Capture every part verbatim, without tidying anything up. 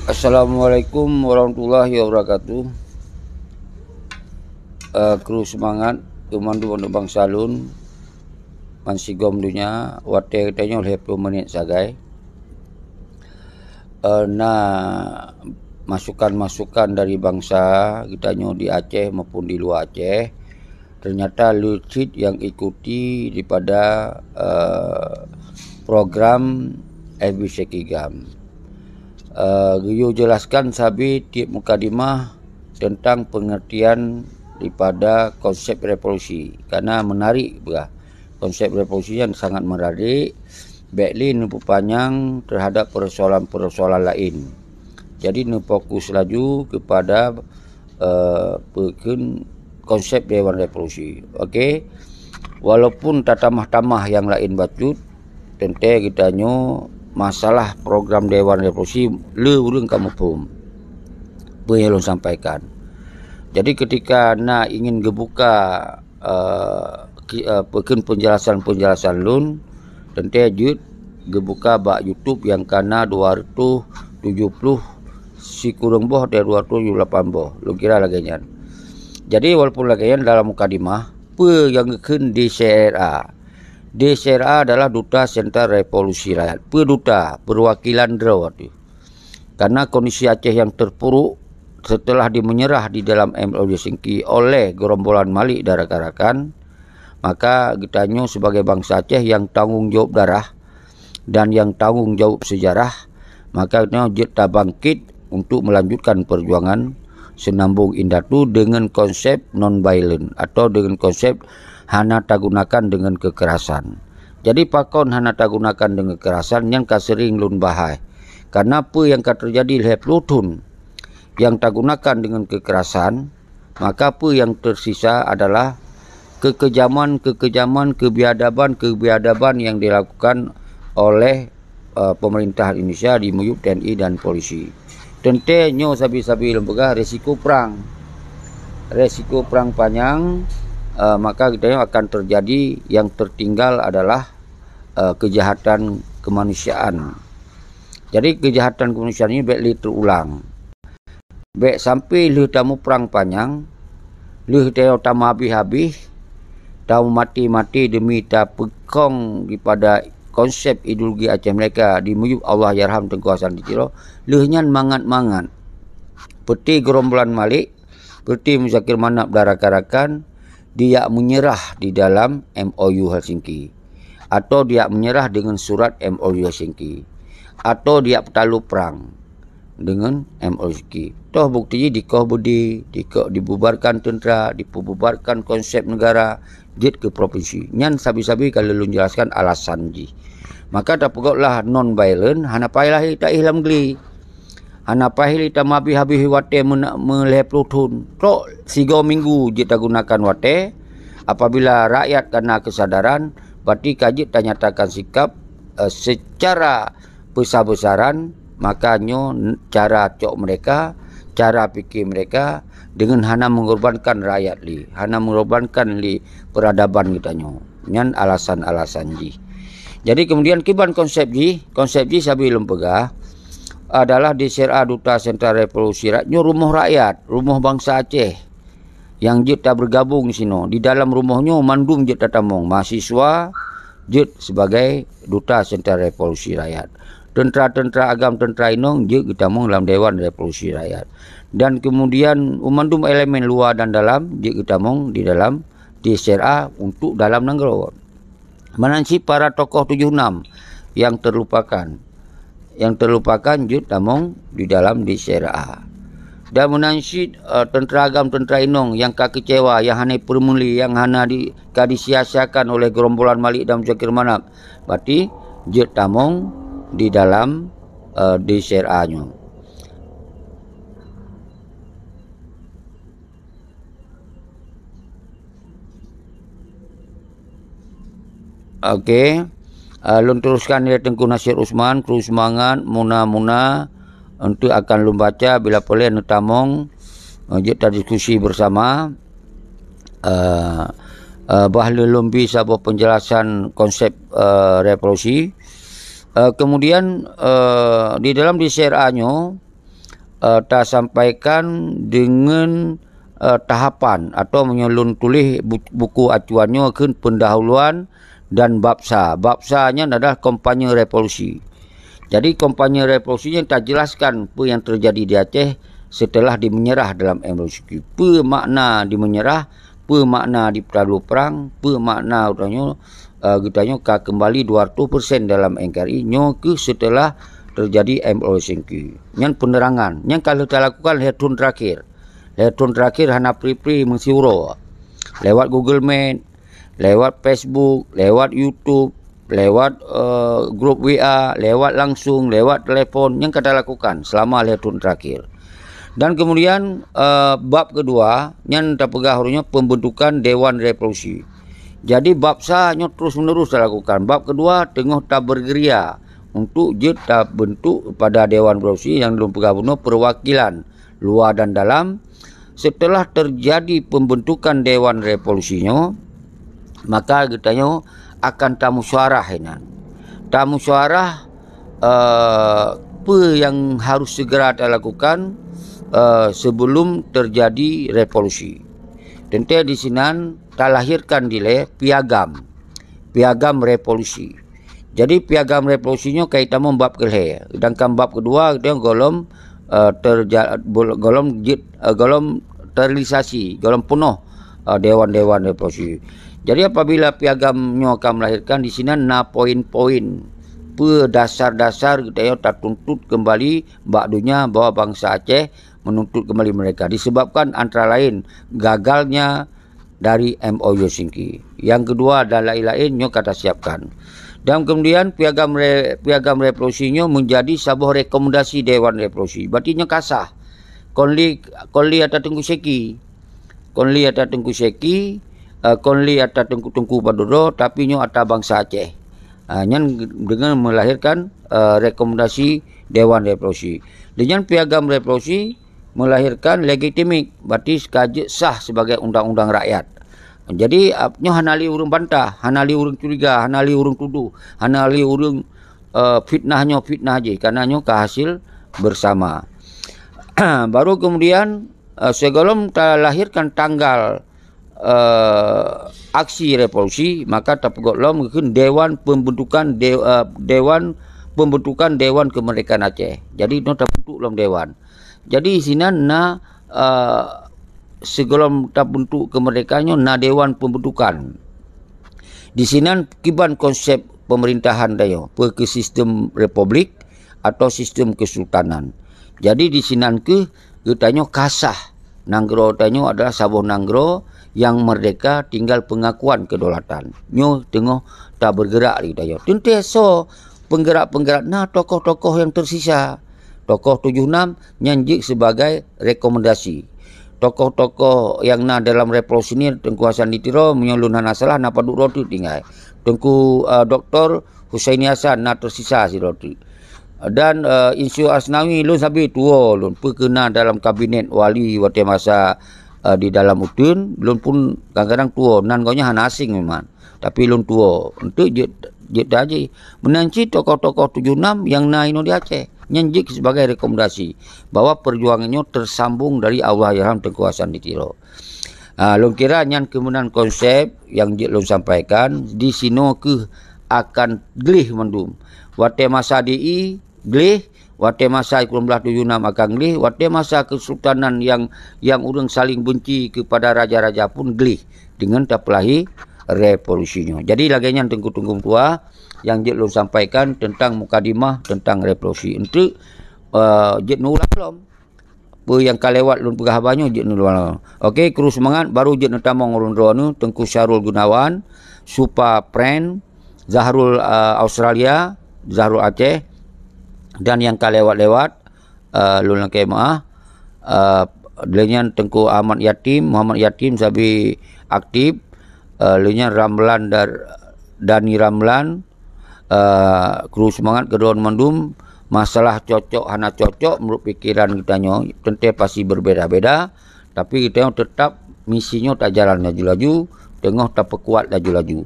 Assalamualaikum warahmatullahi wabarakatuh. Eh, kru seumangat, keu mandum bansa lôn, bansigom donya, watée geutanyoe lhée ploh menit sagai. Eh, na masukan-masukan dari bansa geutanyoe di Aceh maupun di luwa Aceh, ternyata le cit nyang ikuti daripada, eh, program F B C Kigam. Eh, geuyue jelaskan sabe tieb mukadimah tentang pengertian daripada konsep revolusi. Karena menarik bah konsep revolusi nyan sangat menarik, bék lé neupeupanyang terhadap persoalan-persoalan laén. Jadi neufokus laju kepada, eh, peukheun konsep Dewan Revolusi. Oke. Walaupun tatamah-tamah nyang laén bacut, teuntée geutanyoe masalah program Dewan Revolusi le ureuëng ka muphom peue nyang lôn sampaikan. Jadi ketika na ingin geubuka, eh, ki-, eh, peukheun penjelasan-penjelasan lôn, teuntée jeuet geubuka bak YouTube nyang kana dua ratus tujoh ploh sikureueng boh dan dua ratus tujoh ploh lapan boh. Lôn kira lagée nyan. Jadi walaupun lagée nyan dalam mukadimah, peue nyang geukheun D C R A? D C R A adalah Duta Sentral Revolusi Rakyat. Peue duta? Perwakilan droe teuh. Karena kondisi Aceh yang terpuruk setelah dimenyerah di dalam M O U Helsinki oleh gerombolan Malik dan rakan-rakan, maka geutanyoe sebagai bansa Aceh yang tanggung jawab darah dan yang tanggung jawab sejarah, maka geutanyoe jeuet tabangkit untuk melanjutkan perjuangan Senambong Indatu dengan konsep non-violent atau dengan konsep hana tagunakan dengan kekerasan. Jadi pakon hana tagunakan dengan kekerasan nyan ka sering lôn bahai. Karena peue nyang ka teujadi lhée ploh thon nyang tagunakan dengan kekerasan, maka peue nyang tersisa adalah kekejaman-kekejaman, kebiadaban-kebiadaban yang dilakukan oleh, eh, pemerintah Indonesia di miyueb T N I dan polisi. Teuntée nyoe sabe-sabe lôn peugah resiko perang. Resiko perang panjang, eh, maka geutanyoe akan terjadi, yang tertinggal adalah, eh, kejahatan kemanusiaan. Jadi kejahatan kemanusiaan ini bék lé terulang. Bék sampai lheueh tamuprang panyang, lheueh tanyoe tameuhabéh-habéh, tameumaté-maté demi tapeukong daripada konsep ideologi Aceh Merdeka di miyueb Allahyarham Teungku Hasan di Tiro, lheueh nyan mangat-mangat. Peuti gerombolan Malik, peuti Muzakir Manaf dan rakan-rakan, dijak menyerah di dalam M O U Helsinki, atau dijak menyerah dengan surat M O U Helsinki, atau dijak peutalo prang dengan M O U Helsinki. Toh bukti jih dikoh beudé, dikoh dibubarkan teuntera, dibubarkan konsep negara, jeuet keu provinsi. Nyan sabe-sabe ka lôn jelaskan alasan jih. Maka tapeugah lah non-violent, hana payah lé taéh lam glé. Hana payah lé tameuhabéh-habéh watée meuna-, meulhée ploh thon. Trok sigoe minggu jeuet tagunakan watée, apabila rakyat ka na keusadaran, berarti ka jeuet tanyatakan sikap, eh, secara besar-besaran, maka nyoe n-, cara cok mereka, cara pikir mereka dengan hana mengorbankan rakyat lé, hana mengorbankan lé peradaban geutanyoe. Nyan alasan-alasan jih. Jadi kemudian kiban konsep jih, konsep jih sabe lôn peugah adalah D C R A Duta Sentral Revolusi Rakyat nyoe rumoh rakyat, rumoh bansa Aceh nyang jeuet tabeugabong sinoe. Di dalam rumoh nyoe mandum jeuet tatamong, mahasiswa jeuet sebagai Duta Sentral Revolusi Rakyat. Teuntera-teuntera agam, teuntera inong jeuet geutamong lam Dewan Revolusi Rakyat. Dan kemudian mandum elemen luwa dan dalam jeuet geutamong di dalam D C R A untuk dalam nanggroe. Meunan cit para tokoh tujoh enam yang terlupakan, yang terlupakan jeuet tamong di dalam D C R A. Dan meunan cit, eh, teuntera agam, teuntera inong nyang ka keucewa, nyang hana peureumuli, nyang hana di-, ka disia-siakan oleh gerombolan Malik dan Muzakir Manaf, berarti jeuet tamong di dalam, eh, D C R A nyoe. Oke. Ah, lôn teruskan lé Teungku Nasir Usman, kru seumangat, muna-muna, untuk akan lôn baca bila peureulée neutamong, eh, jeuet tadiskusi bersama. Eh, eh, bah lé lôn bi saboh penjelasan konsep, eh, revolusi. Eh, kemudian, eh, di dalam D C R A nyoe, eh, tasampaikan deungon, eh, tahapan atau meunyoe lôn tuléh bu-, buku acuan nyoe kheun pendahuluan dan bab sa. Bab sa nyan adalah kampanye revolusi. Jadi, kampanye revolusi nyan tajelaskan peue nyang teujadi di Aceh seuteulah dimeunyeurah dalam M O U Helsinki. Peue makna dimeunyeurah, peue makna dipeutabloe prang, peue makna geutanyoe, eh, geutanyoe ka keumbali dua ratus persen dalam N K R I, nyoe keuh seuteulah teujadi M O U Helsinki. Nyan peunerangan. Nyan ka lheueh talakukan lhée thon teurakhir. Lhée thon teurakhir hana pri-pri meusiuroe. Lewat Google Meet, lewat Facebook, lewat YouTube, lewat, eh, grup W A, lewat langsung, lewat telepon, nyan ka talakukan selama lhée thon teurakhir. Dan kemudian, eh, bab keudua, nyan tapeugah uroe nyoe pembentukan Dewan Revolusi. Jadi, bab sa nyoe terus-menerus talakukan. Bab keudua teungoh tabeurgeuria untuk jeuet tabentuk pada Dewan Revolusi nyang lôn peugah bunoe perwakilan luwa dan dalam. Seuteulah teujadi pembentukan Dewan Revolusi nyoe, maka geutanyoe akan tamusyawarah inan. Tamusyawarah, eh, peue nyang harus segera talakukan, eh, sebelum teujadi revolusi. Teuntée disinan talahirkan dilée piagam, piagam revolusi. Jadi, piagam revolusi nyoe ka itamong bab keulhée, sedangkan bab keudua geutanyoe gohlom, eh, terja-, bol-, gohlom jeuet, eh, gohlom terrealisasi, gohlom peunoh, eh, dewan-dewan revolusi. Jadi, apabila piagam nyoe ka melahirkan, disinan na poin-poin peue dasar-dasar geutanyoe tatuntut keumbali bak donya bahwa bansa Aceh menuntut kembali merdeka disebabkan antara lain gagalnya dari M O U Helsinki. Yang kedua dan lain-lain nyoe ka tasiapkan. Dan kemudian piagam re-, piagam revolusi nyoe menjadi saboh rekomendasi Dewan Revolusi. Berarti nyoe ka sah. Kon li, kon li ata Teungku Syeki. Kon li ata Teungku Syeki, eh, kon li ata teungku-teungku padum droe, tapi nyoe ata bansa Aceh. Ah, nyan dengan melahirkan, eh, rekomendasi Dewan Revolusi. Dengan piagam revolusi melahirkan legitimik, berarti ka jeuet sah sebagai undang-undang rakyat. Jadi, ap-, nyoe hana lé ureuëng bantah, hana lé ureuëng curiga, hana lé ureuëng tudoh, hana lé ureuëng, eh, fitnah nyoe fitnah jih, karena nyoe ka hasil bersama. Baru kemudian, eh, sigohlom talahirkan tanggal, eh, aksi revolusi, maka tapeugot lom kheun Dewan Pembentukan De-, eh, Dewan Pembentukan Dewan Kemerdekaan Aceh. Jadi, nyoe tabentuk lom dewan. Jadi, sinan na, eh, sigohlom tabentuk kemerdekaan nyoe na Dewan Pembentukan. Disinan kiban konsep pemerintahan tanyoe, peue keu sistem republik atau sistem kesultanan. Jadi, disinan keuh geutanyoe ka sah. Nanggroe tanyoe adalah saboh nanggroe nyang merdeka, tinggal pengakuan kedaulatan. Nyoe teungoh tabeurgeurak di geutanyoe. Teuntée soe peunggerak-peunggerak, na tokoh-tokoh nyang teusisa. Tokoh tujoh nam nyan jeuet sibagai rekomendasi. Tokoh-tokoh nyang na dalam revolusi nyoe, Teungku Hasan di Tiro, meunyoe lôn hana salah, na padum droe teuk tinggai. Teungku, eh, Doktor Husaini Hasan na teusisa sidroe teuk. Dan, eh, Insinyur Asnawi, lôn sabe tuwoe lôn, peue keu na dalam kabinet wali watée masa, eh, di dalam uteuen, lôn pun kadang-kadang tuwoe, nan gobnyan hana asing memang. Tapi lôn tuwoe, eunteuk jeuet, jeuet taji. Meunan cit tokoh-tokoh tujoh nam nyang na inoe di Aceh, nyan jeuet sibagai rekomendasi bahwa perjuangan nyoe tersambung dari Allahyarham Teungku Hasan di Tiro. Ah, lôn kira nyan keuh meunan konsep nyang jeuet lôn sampaikan, di sinoe keuh akan gleh mandum. Watée masa D I gleh, watée masa sikureueng blaih tujoh nam akan gleh, watée masa keusultanan nyang, nyang ureuëng saling benci keupada raja-raja pun gleh deungon tapeulahé revolusi nyoe. Jadi, lagée nyan teungku-teungku meutuah nyang jeuet lôn sampaikan teuntang mukadimah teuntang revolusi. Eunteuk, eh, jeuet neuulang lom. Peue nyang ka lewat lôn peugah haba nyoe jeuet neuulang. Oke, kru seumangat, baru jeuet neutamong ureuëng droeneuh, Teungku Syahrul Gunawan, Supa Pren, Zahrul, eh, Australia, Zahrul Aceh, dan nyang ka lewat-lewat, eh, lôn lakée meuáh. Eh, lheueh nyan Teungku Ahmad Yatim, Muhammad Yatim sabe aktif, eh, lheueh nyan Ramlan Dar-, Dani Ramlan, eh, kru seumangat keudroe mandum, masalah cocok hana cocok meunurot pikeran geutanyoe teuntée pasti berbeda-beda, tapi geutanyoe teutap misi nyoe tajalan laju-laju, teungoh tapeukuat laju-laju.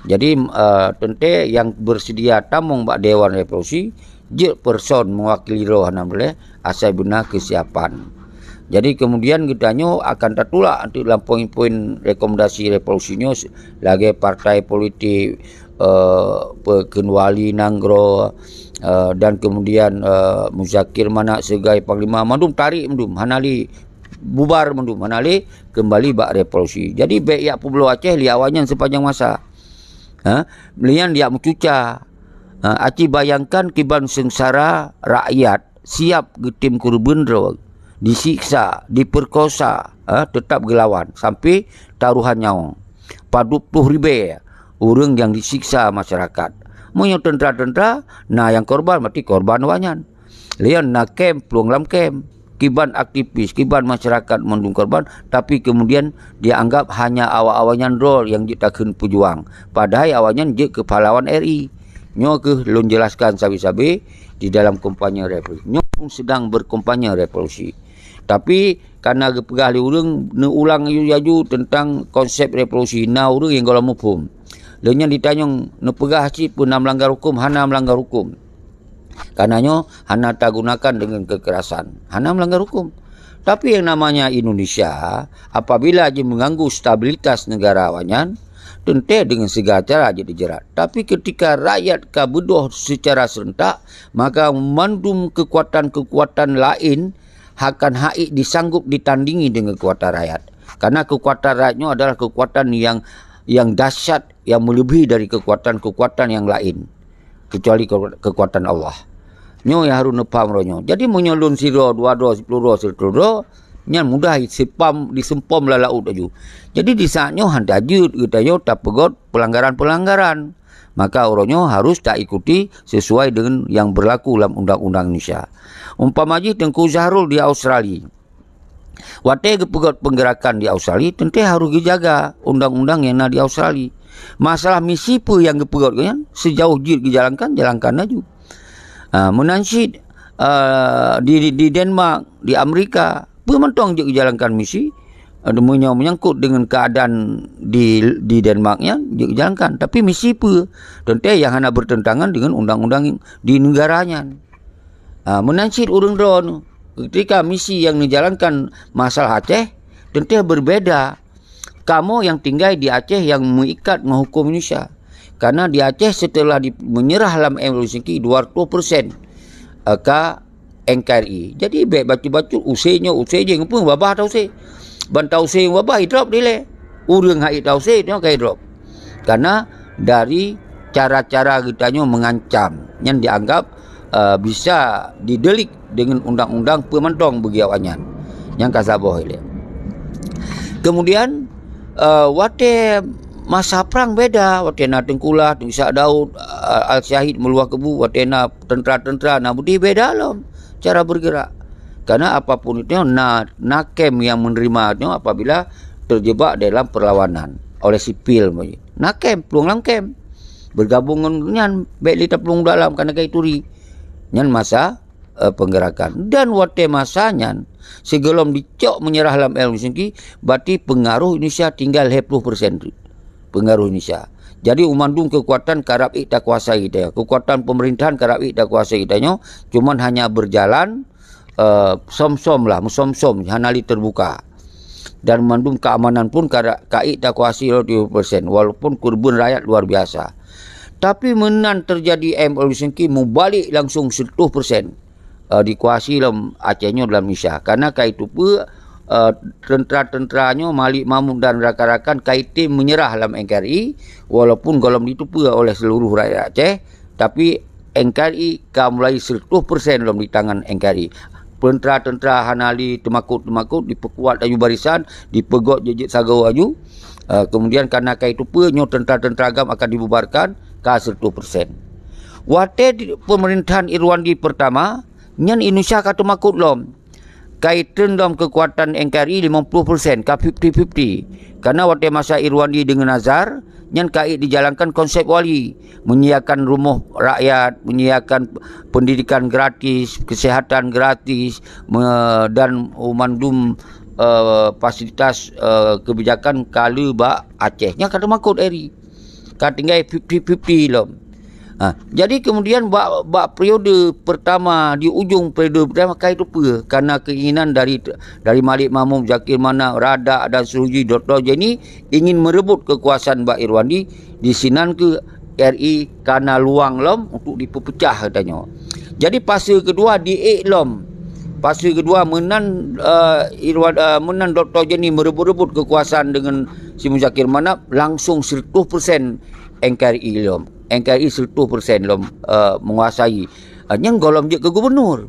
Jadi, eh, teuntée nyang beuseudia tamong bak Dewan Revolusi, jeuet person meuwakili droe hana meuleh, asai beuna keusiapan. Jadi kemudian geutanyoe akan tatulak teuk lam poin-poin rekomendasi revolusi nyoe lagée partai politik, eh, pe-, keuwali nanggroe, eh, dan kemudian, eh, Muzakir Manaf sebagai panglima, mandum tarék mandum, hana lé bubar mandum, hana lé keumbali bak revolusi. Jadi bék jak peubloe Aceh lé awaknyan sepanjang masa. Ha? Meulian jak meucuca. Ha, aci bayangkan kiban seungsara rakyat siab geutem keureubeuen droe, disiksa, dipeurkosa, ha, teutap geulawan sampai taruhan nyawöng. Padub ploh ribée ureuëng nyang disiksa masyarakat. Meunyoe teuntra-teuntra, na nyang korban, berarti korban awaknyan. Lian na kem, plueng lam kem. Kiban aktivis, kiban masyarakat mandum korban, tapi kemudian dianggap hanya awak-awaknyan droe nyang jeuet takheun peujuang. Padahai awaknyan jeuet keu pahlawan R I. Nyoe kheueh lôn jelaskan sabe-sabe di dalam kampanye revolusi. Nyoe pun sedang berkampanye revolusi. Tapi kana geupeugah lé ureuëng neuulang laju-laju teuntang konsep revolusi, na ureuëng nyang gohlom muphom. Lheueh nyan ditanyong neupeugah cit peue na meulanggar huköm, hana meulanggar huköm. Karena nyoe hana tagunakan dengan kekerasan, hana melanggar hukum. Tapi yang namanya Indonesia, apabila jih mengganggu stabilitas negara awaknyan, teuntée dengan segala cara jeuet dijerat. Tapi ketika rakyat ka beudôh secara serentak, maka mandum kekuatan-kekuatan lain akan hak disanggup ditandingi dengan kekuatan rakyat. Karena kekuatan rakyat nyoe adalah kekuatan yang yang dahsyat, yang melebihi dari kekuatan-kekuatan yang lain, kecuali ke-, kekuatan Allah. Nyoe nyang harôh neupaham roh nyoe. Jadi meunyoe lôn sidroe, dua droe, siploh droe, sireutoh droe, nyan mudah sipam, diseumpom lam laôt laju. Jadi di saat nyoe hana jeuet geutanyoe tapeugét pelanggaran-pelanggaran. Maka uroe nyoe harôh taikuti sesuai dengan yang berlaku lam undang-undang Indonesia. Umpama jih Teungku Syahrul di Australia. Watée geupeugét peugerakan di Australia, teuntée harôh geujaga undang-undang nyang na di Australia. Masalah misi peue nyang geupeugét nyan, sejauh jeuet geujalankan, jalankan laju. Ah, meunan cit, ah, di, di, di Denmark, di Amerika, peue mantong jeuet geujalankan misi, ah, meunyoe menyangkut dengan keadaan di, di Denmark nyan, jeuet geujalankan. Tapi misi peue? Teuntée nyang hana bertentangan dengan undang-undang di negara nyan. Ha, meunan cit ureuëng droeneuh, ketika misi nyang neujalankan masalah Aceh, teuntée beubeda. Kamoe nyang tinggai di Aceh nyang meuikat ngon huköm Indonesia. Karena di Aceh setelah di, meunyeurah lam M L U Helsinki dua ratus persen, eh, ka N K R I. Jadi bék bacut-bacut, use nyoe, use jéh, ngeupeu babah ta use. Ban ta use babah, idrop dilée. Ureuëng hak ita use nyoe ka idrop. Karena dari cara-cara geutanyoe mengancam, nyan dianggap, eh, bisa didelik dengan undang-undang peumantong bagi awaknyan. Nyang ka saboh ilée. Kemudian, eh, watée masa prang beda, watée na Teungku Lah, Teungku Ishak Daud, eh, Al Syahid Meuluah Kebu, watée na teuntera-teuntera, na beudeh beda lom cara bergerak. Karena apapun itu na, na kem yang menerima nyoe apabila terjebak dalam perlawanan oleh sipil. Na kem, plueng lam kem. Bergabung ngon nyan, bék lé taplueng dalam, karena ka ituri. Nyan masa, eh, penggerakan. Dan watée masa nyan, sigohlom dicok meunyeurah lam L N C, berarti pengaruh Indonesia tinggal lhée ploh persen tu. Pengaruh Indonesia. Jadi, umandum kekuatan karab ék takuasai tanyoe. Kekuatan pemerintahan karab ék takuasai tanyoe, cuman hanya berjalan, eh, som-som lah, meusom-som, hana lé terbuka. Dan mandum keamanan pun ka, ka ék takuasai lom tujuh puluh persen, walaupun keureubeuen rakyat luar biasa. Tapi meunan terjadi M L U Helsinki, mubalek langsung seratus persen, eh, dikuasai lom Aceh nyoe dalam Indonesia. Karena ka iteupeue, eh, teuntera-teuntera nyoe, Malik Mahmud dan rakan-rakan ka item meunyeurah lam N K R I, walaupun gohlom diteupeue oleh seluruh rakyat Aceh, tapi N K R I ka mulai seratus persen lom di tangan N K R I. Teuntera-teuntera hana lé teumakot-teumakot, diperkuat laju barisan, dipeugét jeuet-jeuet sagoe laju. Eh, kemudian karena ka iteupeue nyoe teuntera-teuntera GAM akan dibubarkan, ka seratus persen. Watée di, pemerintahan Irwandi pertama, nyan Indonesia ka teumakot lom. Ka itreun lom kekuatan N K R I lima puluh persen, ka fifty fifty. Karena watée masa Irwandi dengan Azhar, nyan ka ék dijalankan konsep wali, menyediakan rumoh rakyat, menyediakan pendidikan gratis, kesehatan gratis, me-, dan mandum, eh, fasilitas, eh, kebijakan ka lheueh bak Aceh. Nyan ka teumakot R I. Ka tinggai fifty fifty lom. Ha, jadi kemudian bak, bak periode pertama, di ujung periode pertama, kai teupeue, karena keinginan dari, dari Malik Mahmud, Zakir Manab, Radak dan Suruji, Doktor Jenny ingin merebut kekuasaan bak Irwandi, di sinan keuh R I kana luang lom untuk dipeupeugah geutanyoe. Jadi fase kedua diék lom. Fase kedua meunan, eh, Irwan, eh, meunan Doktor Jenny merebut-rebut kekuasaan dengan si Muzakir Manab, langsung seratus persen N K R I lom. N K R I seratus persen lom, eh, menguasai. Eh, nyan gohlom jeuet keu gubernur.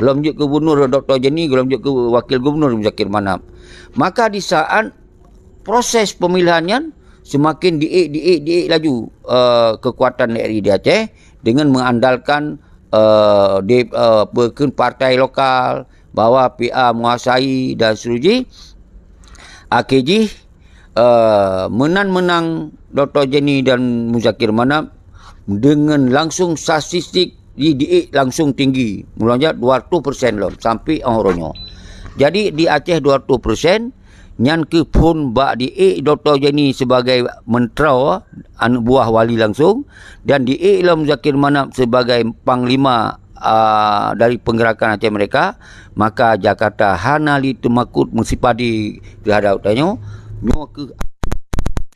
Gohlom jeuet keu gubernur Doktor Jenny, gohlom jeuet keu wakil gubernur Muzakir Manab. Maka di saat proses pemilihan nyan semakin diék, diék, diék laju, eh, kekuatan R I di Aceh dengan mengandalkan, eh, di, eh, apa, kheun partai lokal, bahwa P A menguasai dan seterusnya. Akhé jih, eh, meunan meunang Doktor Jenny dan Muzakir Manab dengan langsung statistik di, diék langsung tinggi. Meulanjut dua ratus persen lom sampai uroe nyoe. Jadi di Aceh dua ratus persen, nyan keuh phon bak diék Doktor Jenny sebagai menteri, aneuk buah wali langsung, dan diék lom Muzakir Manab sebagai panglima, ah, dari Pergerakan Aceh Merdeka, maka Jakarta hana lé teumakot meusipadi teuhadap tanyoe. Nyoe keuh,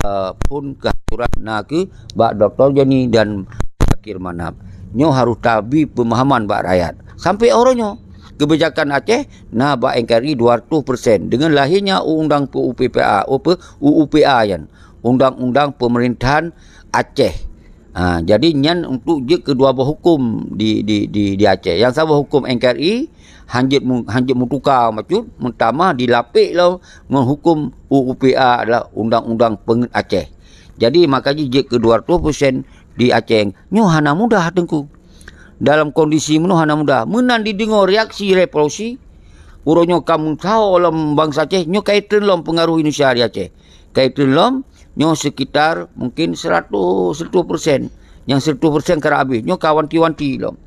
ah, phon keuhancoran na keuh bak Doktor Jenny dan Muzakir Manab. Nyoe harôh tabri peumahaman bak rakyat. Sampai uroe nyoe, kebijakan Aceh na bak N K R I dua ratus persen dengan lahirnya undang U U P P A, apa, U U P A nyan, Undang-Undang Pemerintahan Aceh. Ha, jadi nyan untuk jeuet keu dua boh huköm di, di, di, di Aceh. Nyang saboh huköm N K R I, hanjeuet mu-, hanjeuet meutuka bacut, meutamah dilapék lom ngon huköm U U P A adalah Undang-Undang Peungeut Aceh. Jadi maka jih jeuet keu dua ratus persen di Aceh. Nyoe hana mudah Teungku. Dalam kondisi meunoe hana mudah. Meunan dideungoe reaksi revolusi, uroe nyoe ka meusaho lom bansa Aceh, nyoe ka itreun lom peungaroh Indonesia di Aceh. Ka itreun lom, nyoe sekitar mungkin seratus, seratus persen. Nyang seratus persen ka rab habéh, nyoe ka wanti-wanti lom.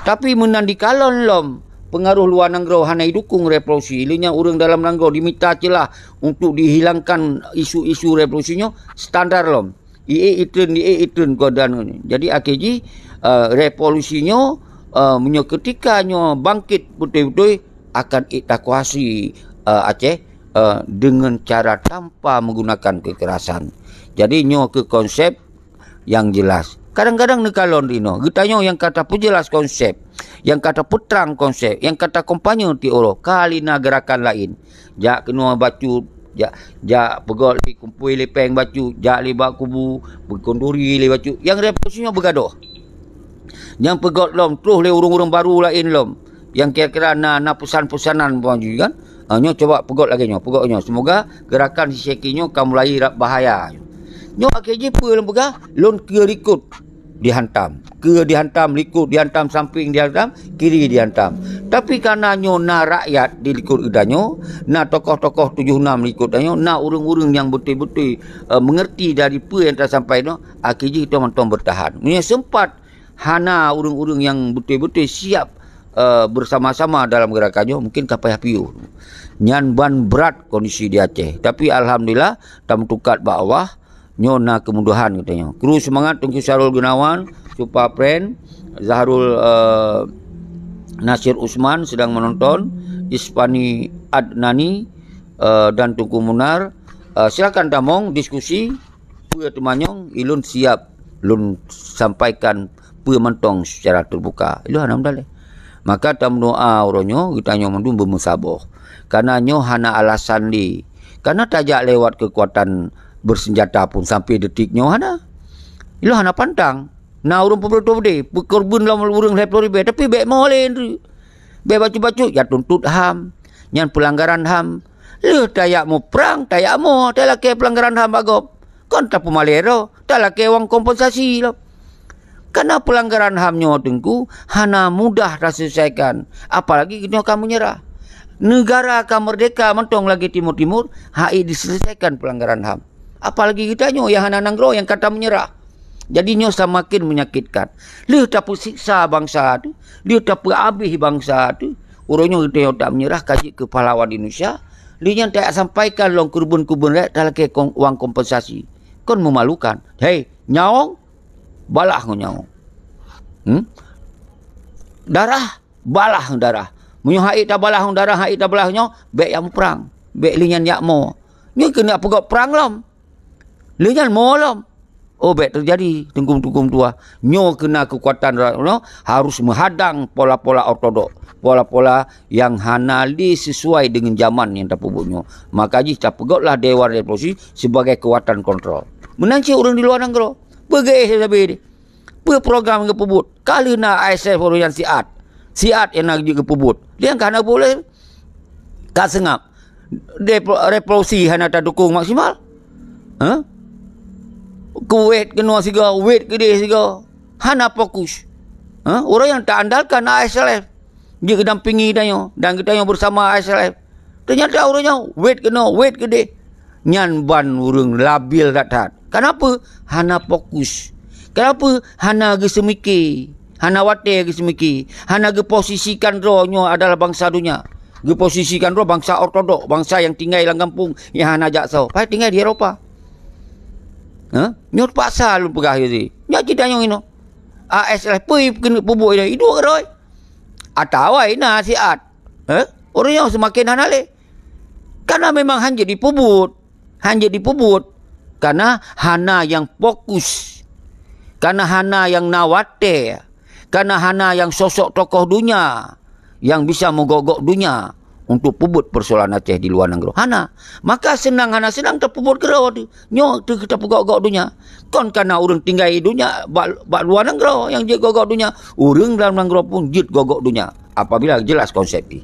Tapi meunan dikalon lom peungaroh luwa nanggroe hana idukong revolusi, lheueh nyan ureuëng dalam nanggroe dimita ceulah untuk dihilangkan isu-isu revolusi nyoe, standar lom. Iék itreun, iék itreun keuadaan nyoe. Jadi akhé jih, eh, revolusi nyoe, eh, meunyoe keutika nyoe bangkét beutôi-beutôi, akan ék takuasai, eh, Aceh, eh, dengan cara tanpa menggunakan kekerasan. Jadi nyoe keuh konsep nyang jelas. Kadang-kadang neukalon inoe, geutanyoe nyang ka tapeujelas konsep, nyang ka tapeutrang konsep, nyang ka takompanye teori, ka lé na gerakan laén. Jak keunoe bacut, jak, jak peugöt lé kumpôi lé péng bacut, jak lé bak kubu, beukonduri lé bacut. Nyang revolusi nyoe beugadoh. Nyang peugöt lom troh lé ureuëng-ureuëng barô laén lom. Nyang kira-kira na, na peusan-peusanan bak jih kan. Ha, nyoe cuba peugöt lagée nyoe, peugöt nyoe. Semoga gerakan si Syeki nyoe ka mulai rab bahaya. Nyoe akhé jih peue lôn peugah, lôn keue likot dihantam. Keue dihantam, likot dihantam, samping dihantam, kiri dihantam. Tapi karena nyoe na rakyat di likot geutanyoe, na tokoh-tokoh tujoh nam likot tanyoe, na ureuëng-ureuëng nyang beutôi-beutôi, eh, mengerti dari peue nyang tasampai nyoe, akhé jih teuma mantong bertahan. Meunyoe sempat hana ureuëng-ureuëng nyang beutôi-beutôi siap, eh, bersama-sama dalam gerakan nyoe, mungkin ka payah piôh. Nyan ban brat kondisi di Aceh. Tapi alhamdulillah, tameutukat bak Allah, nyoe na keumudahan geutanyoe. Kru seumangat Teungku Syahrul Gunawan, Supa Pren, Zahrul, eh, Nasir Usman sedang menonton, Ispani Adnani, eh, dan Teungku Munar. Eh, silakan tamong diskusi. Peue teumanyong, ilôn siap lôn sampaikan peue mantong secara terbuka. Ilôn hana meudaleh. Maka tameudoa uroe nyoe geutanyoe mandum beumeusaboh. Karena nyoe hana alasan lé. Karena tajak lewat kekuatan bersenjata pun sampai detik nyoe hana. Ilôn hana pantang. Na ureuëng peubeudôh-beudôh, peukeureubeuen lom ureuëng lhée ploh ribée, tapi bék meuh lé Andrew. Bék bacut-bacut, ya tuntut ham. Nyan pelanggaran ham. Lheueh tajak muprang, tajak moh, talakée pelanggaran ham bak gob. Kon tapeumalée droe, talakée wang kompensasi lom. Karena pelanggaran ham nyoe Teungku hana mudah taselesaikan, apalagi geutanyoe ka meunyeurah. Negara ka merdeka mantong lagée Timur-Timur, hai diselesaikan pelanggaran ham. Apalagi geutanyoe nyang hana nanggroe nyang ka tameunyeurah. Jadi nyoe samakin menyakitkan. Lheueh tapeusiksa bansa tu, lheueh tapeuabéh bansa tu, uroe nyoe geutanyoe tak meunyeurah ka jeuet keu pahlawan Indonesia, lheueh nyan tasampaikan lom keureubeuen-keureubeuen rakyat talakée kong-, wang kompensasi. Kon meumalukan. Hei, nyawöng, balah ngon nyawöng. Hmm? Darah, balah darah. Meunyoe hait tabalah darah, hait tabalah nyoe, bèk jak muprang. Bèk lé nyan jak mo. Nyoe keuneuk peugöt prang lom. Lé nyan mo lom. Oh, bèk teujadi, teungku-teungku tuha. Nyoe keuna keukuatan ra-, nyoe harus meuhadang pola-pola ortodok, pola-pola nyang hana lé sesuai deungon zaman nyang tapeubuet nyoe. Maka jih tapeugötlah Dewan Revolusi sibagai keukuatan kontrol. Meunan cit ureueng di luwa nanggroe. Peugah sabe deh. Peue program geupeubuet? Ka lheueh na I S F ureueng nyan siat. Siat nyang na jeuet geupeubuet. Lé nyang ka hana boleh ka seungab. Depo-, revolusi hana tadukong maksimal. Ha? Kuwait keunoe sigoe, Kuwait keudeh sigoe. Hana fokus. Ha? Ureueng nyang taandalkan I S L F. Jeuet geudampingi tanyoe dan geutanyoe beusama I S L F. Teunyata ureueng nyoe wet keunoe, wet keudeh. Nyan ban ureueng labil that-that. Kenapa? Hana fokus. Kenapa? Hana geuseumiké. Hana watèe geuseumiké. Hana geuposisikan droe nyoe adalah bansa donya. Geuposisikan droe bansa ortodok, bansa nyang tinggai lam gampông, nyang hana jak soe. Padahai tinggai di Eropa. Ha? Nyoe teupaksa lôn peugah lé. Nyak cit tanyoe inoe. I S L F peue keuneuk peubuet inoe? Iduek keudroe. Atawa na siat. Eh? Ureueng nyoe seumaken hana lé. Karena memang hanjeuet jipeubuet. Hanjeuet jipeubuet. Karena hana nyang fokus. Karena hana nyang na watèe. Karena hana nyang sosok tokoh donya nyang bisa meugok-gok donya untuk peubuet persoalan Aceh di luwa nanggroe. Hana. Maka seunang hana seunang tapeubuet keudroe teuh. Nyoe teuh tapeugok-gok donya. Kon kana ureueng tinggai donya bak, bak luwa nanggroe nyang jeuet gok-gok donya. Ureueng dalam nanggroe pun jeuet gok-gok donya. Apabila jelas konsep jih.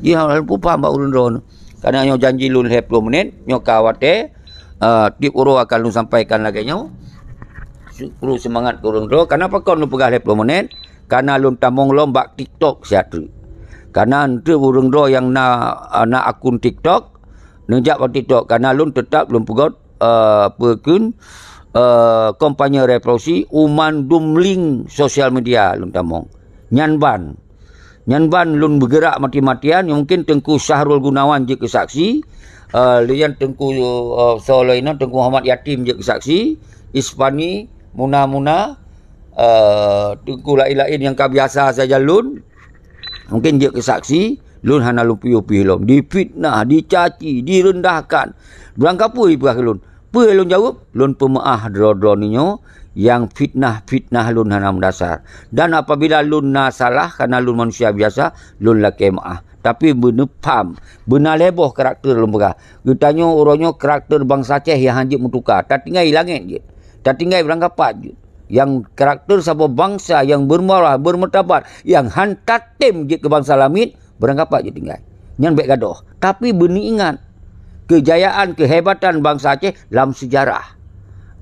Jih hana lôn paham bak ureueng droeneuh. Karena nyoe janji lôn lhèe ploh menit, nyoe ka watèe, eh, tiep uroe akan lôn sampaikan lagèe nyoe. Su-, perlu seumangat keu ureueng droe. Kenapa kon lôn peugah lhèe ploh menit? Karena lôn tamong lom bak TikTok siat treuk. Karena enteuk ureueng droe nyang na, na akun TikTok, neujak bak TikTok. Karena lôn teutap lôn peugöt, eh, peue kheun, eh, kampanye revolusi u mandum link sosial media lôn tamong. Nyan ban. Nyan ban lôn beugerak mati-matian, mungkin Teungku Syahrul Gunawan jeuet keu saksi, eh, lé nyan Teungku, eh, soe lom inoe, Teungku Muhammad Yatim jeuet keu saksi, Ispani, Muna-Muna, eh, teungku laén-laén nyang ka biasa sajan lôn, mungkin jeuet keu saksi, lôn hana lôn piôh-piôh lom. Difitnah, dicaci, direndahkan. Barangkapeue jipeugah keu lôn. Peue lôn jaweueb? Lôn peumeu'ah droe-droe nyoe nyang fitnah-fitnah lôn hana meudasar. Dan apabila lôn na salah, karena lôn manusia biasa, lôn lakèe meu'ah. Tapi beuneupham, beuna lhèe boh karakter lôn peugah. Geutanyoe uroe nyoe karakter bansa Aceh nyang hanjeuet meutuka. Tatinggai langèt jeuet. Tatinggai beurangkapat jeuet. Nyang karakter saboh bansa nyang beurmoral, beurmartabat, nyang han tatem jeuet keu bansa lamiet, beurangkapat jeuet tinggai. Nyan bèk gadôh. Tapi beuneuingat, keujayaan, keuhebatan bansa Aceh lam seujarah.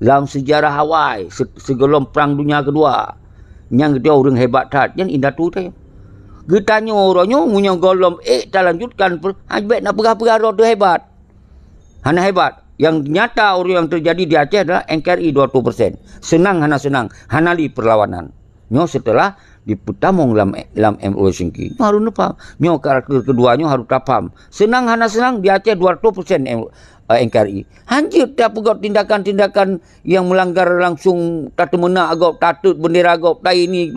Lam seujarah awai, se-, sigohlom Prang Dunia Keudua. Nyang geutanyoe ureueng hebat that, nyan indatu teuh. Geutanyoe uroe nyoe, meunyoe gohlom ék talanjutkan, per-, ha, bèk na peugah-peugah droe teuh hebat. Hana hebat. Nyang nyata ureueng nyang teujadi di Aceh adalah N K R I dua ratus persen. Seunang hana seunang, hana lé peurlawanan. Nyoe seuteulah dipeutamong lam, lam M O U Helsinki. Nyoe harôh neupaham. Nyoe karakter keudua nyoe harôh tapaham. Seunang hana seunang di Aceh dua ratus persen M-, eh, N K R I. Hanjeuet tapeugöt tindakan-tindakan nyang meulanggar langsung, tateumeunak gob, tateut beundera gob, ta ini,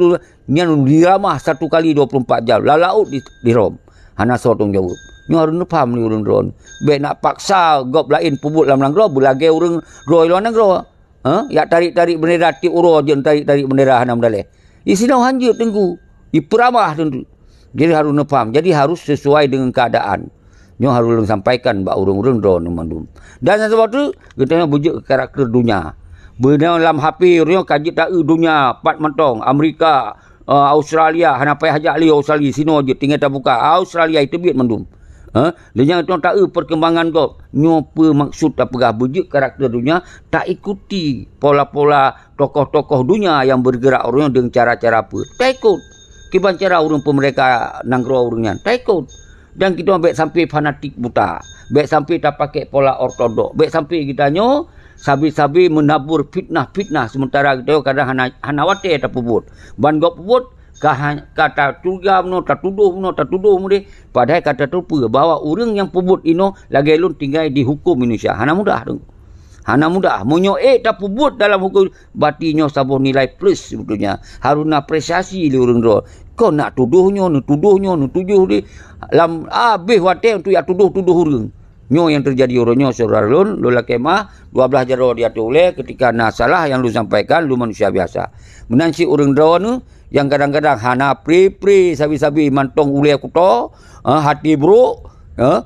nyan diramah satu kali dua puluh empat jam, lam laôt di, di Rom. Hana soe tanggung jaweueb. Nyoe harôh neupaham lé ureueng droeneuh. Bèk nak paksa gob laén peubuet lam nanggroe, beulagèe ureueng droe luwa nanggroe. Ha? Jak tarék-tarék beundera tiep uroe jeuet tarék-tarék beundera hana meudaleh. Di sinoe hanjeuet teungku. Dipeuramah teungku. Jadi harôh neupaham. Jadi harôh sesuai deungon keuadaan. Nyoe harôh lôn sampaikan bak ureueng-ureueng droeneuh mandum. Dan nyang sabab tu, geutanyoe beujeuet keu karakter donya. Beunyoe lam H P ureueng nyoe ka jeuet ta-eu donya pat mantong, Amerika, eh, Australia, hana payah jak lé Australia, sinoe jeuet tinggai tabuka. Australia iteubiet mandum. Ha? Lé nyang geutanyoe ta-eu perkembangan gob. Nyoe peue maksud tapeugah beujeuet karakter donya, taikuti pola-pola tokoh-tokoh donya nyang beurgeurak ureueng nyoe deungon cara-cara peue. Taikot. Kiban cara ureueng peumeureka nanggroe ureueng nyan. Taikot. Dan geutanyoe bèk sampai fanatik buta. Bèk sampai tapakék pola ortodok. Bèk sampai geutanyoe sabe-sabe meunabur fitnah-fitnah, seumeuntara geutanyoe kadang hana, hana watèe tapeubuet. Ban gob peubuet, ka ha-, ka tacuriga meunoe, tatudôh meunoe, tatudôh meudeh, padahai ka tateupeue bahwa ureueng nyang peubuet inoe lagèe lôn tinggai di huköm Indonesia. Hana mudah tu. Hana mudah. Meunyoe ék tapeubuet dalam huköm, berarti nyoe saboh nilai plus sebetulnya. Harus neuapresiasi lé ureuëng droe. Kon nak tudoh nyoe, neutudoh nyoe, neutujoh deh. Lam habéh watée untuk jak tudoh-tudoh ureuëng. Nyoe nyang teujadi uroe nyoe, syedara lôn, lôn lakée meu'ah, dua blaih jaroe di ateueh ulée, ketika na salah nyang lôn sampaikan, lôn manusia biasa. Meunan cit ureuëng droeneuh, nyang kadang-kadang hana pri-pri sabe-sabe mantong ulée kuto, ha, hati buruk, ha,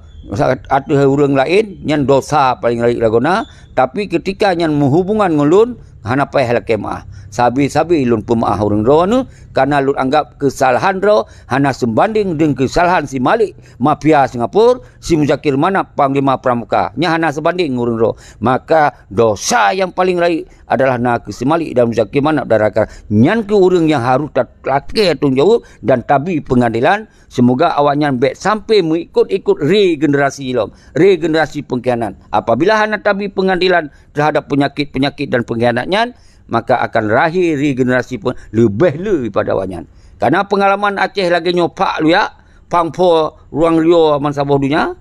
ateueh ureuëng laén, nyan dosa paleng rayeuk lagoena. Tapi ketika nyan meuhubungan ngon lôn, hana payah lakée meu'ah. Sabe-sabe lôn peumeu'ah ureuëng droeneuh, karena lôn anggap keusalahan droe hana seubandéng deungon keusalahan si Malik mafia Singapura, si Muzakir Manaf panglima pramuka. Nyan hana seubandéng ureuëng droe. Maka dosa nyang paleng rayeuk adalah na keu si Malik dan Muzakir Manaf dan rakan. Nyan keuh ureuëng nyang harôh ta-, lakée tanggung jaweueb dan tabi peungadilan. Seumoga awaknyan bék sampai meuikot-ikot regenerasi lom, regenerasi peungkhianat. Apabila hana tabi peungadilan teuhadap peunyakét-peunyakét dan peungkhianat nyan, maka akan lahé regenerasi pun leubeh le daripada awaknyan. Karena peungalaman Aceh lagée nyoe, Pak Luyak, Pangpo, Ruang Rio, bansaboh donya,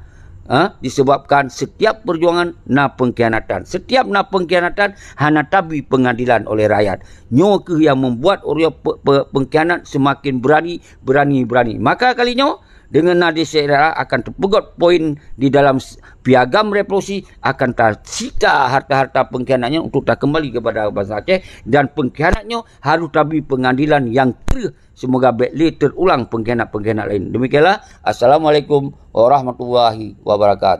ha, disebabkan setiap perjuangan na pengkhianatan. Setiap na pengkhianatan, hana tabi pengadilan oleh rakyat. Nyoe keuh nyang membuat orang pe-, pe-, pengkhianat semakin berani, berani, berani. Maka kali nyoe, dengan na di daerah akan terpegot poin di dalam s-, piagam revolusi, akan tasita harta-harta pengkhianat nyoe untuk takembali kepada bansa Aceh, dan pengkhianat nyoe harus tabi pengadilan nyang kreueh. Seumoga bék lé teurulang pengkhianat-pengkhianat laén. Demikianlah. Assalamualaikum warahmatullahi wabarakatuh.